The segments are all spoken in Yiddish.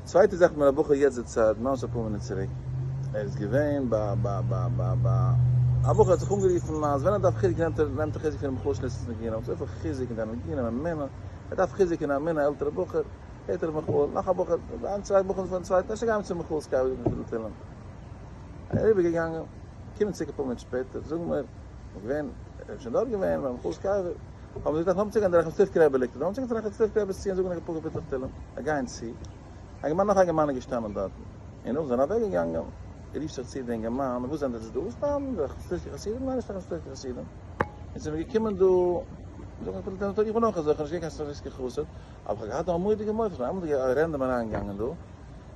צווייטע זאך האט מיר א בחור יעצט דערציילט, ממש אפאר מינוט צוריק, ער איז געווען ביי ביי ביי ביי ביי א בחור האט זיך אנגערופן אז ווען ער דארף חיזוק נעמט ער נעמט ער חיזוק פונעם בחור שליסל'ס ניגונים, האט אזויפיל חיזוק אין זיינע ניגונים אמונה, ער דארף חיזוק אין אמונה, א עלטערע בחור, הערט ער מיכאל, נאך א בחור, איין צוויי בחורים פון צווייטן, אפשר גייען מיר צו מיכאל'ס קבר זאגן אביסל תהלים. ער איז אריבער געגאנגען, קומען צוריק אפאר מינוט שפעטער, זאגן מיר, מ'איז געווען, ער איז שוין דארט געווען, ביים מיכאל'ס קבר, האבן זיי געזאגט לאמיר צוגיין דורך ראחמיסטריווקער רבי ליגט ער, לאמיר צוגיין צו ראחמיסטריווקער רבי'ס ציון זאגן אפאר קאפיטלעך תהלים, זיי גייען צו, א אינגערמאן נאך א אינגערמאן איז געשטאנען דארטן, און נאך זענען אוועק געגאנגען, רופט זיך צו די אינגערמאן, וואס זענט עטס דא? סתם ראחמיסטריווקער חסידים? ניין נישט ראחמיסטריווקער חסידים, אונז זעמיר געקומען דא זאגן אפאר קאפיטלעך תהלים, איך בין אויך אזוי, איך האב נישט געווען קיין ראחמיסטריווקער חסיד, אבער איך האב געהאט א מורא'דיגע מופת, איך בין איינמאל random אריינגעגאנגען דא, און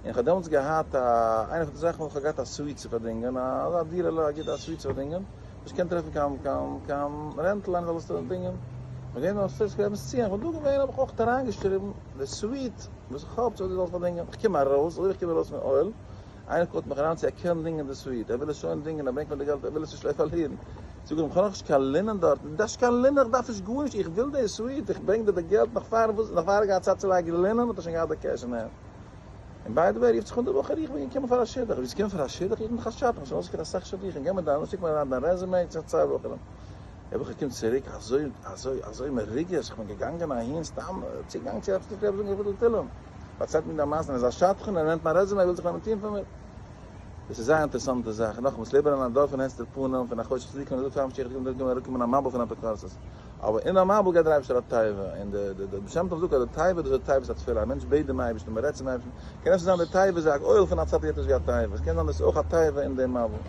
איך האב דעמאלטס געהאט א, איינע פון די זאכן וואס איך האב געהאט א suite צו פארדינגען, אזא דירה'לע, א גוטע א suite צו פארדינגען, נישט געקענט טרעפן קיין קיין קיין rental איינער זאל עס דינגען, כ'בין געווען אויף סטערסקי רבינ'ס ציון, כ'בין דא געווען האב איך אויך אריינגעשריבן די suite וואס איך האב צו דו זאלסט פארדינגען, איך קום ארויס, אזוי ווי איך קום ארויס פון אוהל, איינער call ט מיך אריין צו ער קען דינגען די suite, ער וויל עס שוין דינגען, ער ברענגט מיר די געלט, ער וויל עס נישט פארלירן, זאג איך אים כ'האב נאכנישט קיין לינען דארט, דו דארפסט נישט קיין לינען, איך דארף נישט גארנישט, איך וויל די suite, איך ברענג דיר די געלט נאך פאר וואס, נאך פאר ער האט געהאט צייט צו לייגן לינען האט ער שוין געהאט די cash אין הענט. און by the way רופט זיך אן דער בחור איך בין געקומען פאר א שידוך, ביסט געקומען פאר א שידוך? איך בין דאך א שדכן, איך האב שוין אויסגעפירט אסאך שידוכים, גיב מיר דיין, שיק מיר אריין דיין resume צו צוויי בחורים. דער בחור קומט צוריק אזוי אזוי אזוי מרוגש, איך בין געגאנגען אהין סתם צוגאנג צו עפעס נישט זאגן איך וויל תהלים, פארציילט מיר די מעשה, ער איז א שדכן, ער נעמט מיין resume, ער וויל זיך נעמען טון פון מיר. דאס איז זייער אינטערעסאנטע זאך, נאכאמאל, לעבן אין א דור פון הסתר פנים, פון א חושך צדיקים, און אזוי פאר משיח וועט קומען וועט אראפקומען א מבול פון אפיקורסות. אבער אין א מבול געבט דער אייבערשטער א תיבה, און די די די שם טוב זאגט אז די תיבה דאס איז תיבת התפילה, א מענטש בעט דעם אייבערשטן, מען רעדט צום אייבערשטן, קען אפשר זיין די תיבה איז א אוהל פון א צדיק עפעס ווי א תיבה, עס קען זיין דאס איז אויך א תיבה אין דעם מבול.